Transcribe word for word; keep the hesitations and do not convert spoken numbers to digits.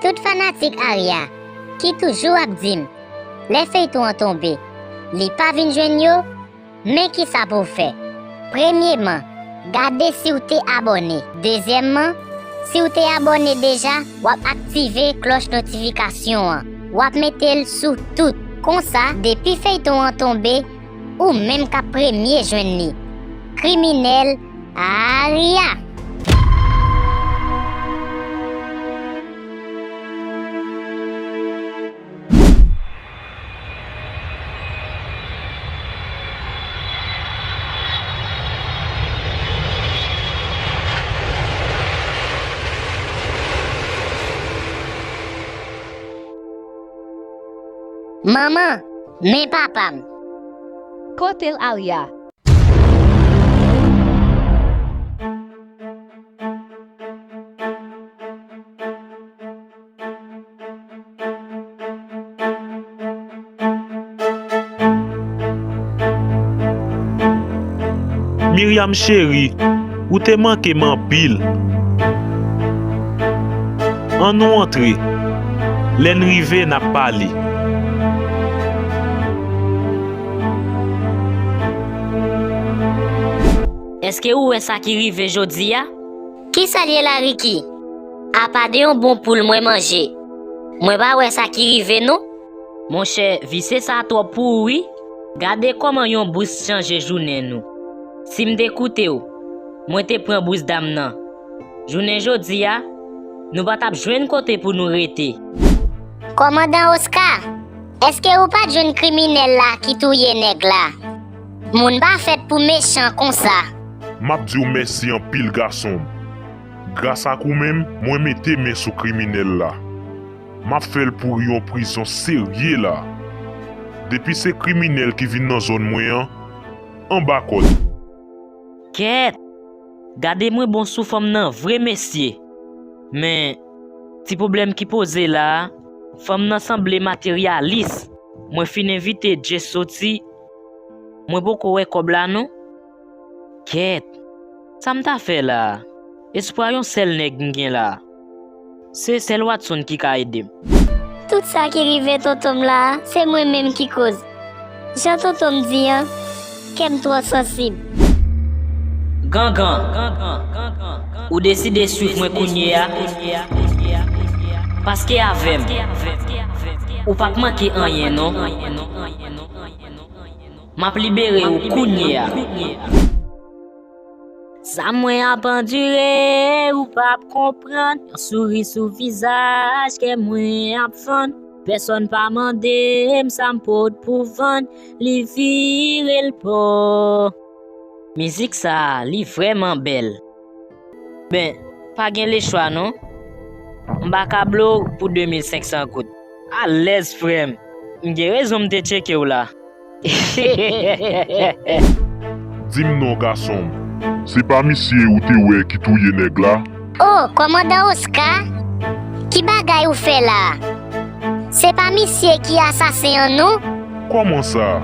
Tout fanatik Arya ki toujou ap di m, lè feyton an tonbe, li pa vin jwenn yo, men kisa pou w fè. Premyeman, gade si w te abòne. Dezyèmman, si w te abòne deja, w ap aktive klòch notifikasyon an. W ap mete l sou tout. Konsa, depi feyton an tonbe, ou menm k ap premye jwenn li. Kriminèl Arya! Manman, men papa m. Kote l, Arya? Miryam cheri, ou te manke m anpil. Ann nou antre. Lè n rive, n ap pale. Èske ou wè sa ki rive jodi a? Kisa l ye la, Ricky? Apa de yon bon poul mwen manje, mwen pa wè sa ki rive non. Monchè, visye sa twòp pou ou wi. Gade kòman yon bous chanje jounen nou. Si m te koute w, mwen te pran bous dam nan. Jounen jodi a, nou pa t ap jwenn kote pou nou rete. Kòmandan Oscar, èske ou pa t jwenn kriminèl la ki touye nèg la? Moun pa fèt pou mechan konsa. M ap di w mèsi anpil, gason m. Gras ak ou menm, mwen mete men sou kriminèl la. M ap fè l pouri yon prizon serye la. Depi se kriminèl ki vin nan zòn mwen an, anba kòd. Kèt! Gade mwen bon sou fanm nan vre mesye. Men, ti pwoblèm ki poze la a, fanm nan sanble materyalis. Mwen fin envite Jay soti, mwen poko wè kòb la non. Kèt! Sa m ta fè la a? Espwa yon sèl nèg m gen la a. Se sèl Watson ki ka ede m. Tout sa ki rive tonton m la a, se mwen menm ki koz. Jan tonton m di an, kè m twò sansib. Gangan, ou deside swiv mwen kounye a? Paske avè m, ou p ap manke anyen non. M ap libere w kounye a. Sa mwen ap andire, ou p ap konprann. Yon souri sou vizaj, kè mwen ap fann. Pèsonn pa mande m sa m pot pou vann. Li vire l bò. Mizik sa a, li vrèman bèl. Ben, pa gen lechwa non. M pa ka blo w pou de mil senk san goud. Alèz, frè m. M gen rezon m te tcheke w la. Di m non, gason m. Se pa misye ou te wè ki touye nèg la? O, kòmandan Oscar? Ki bagay ou fè la a? Se pa misye ki asasen an non? Kòman sa?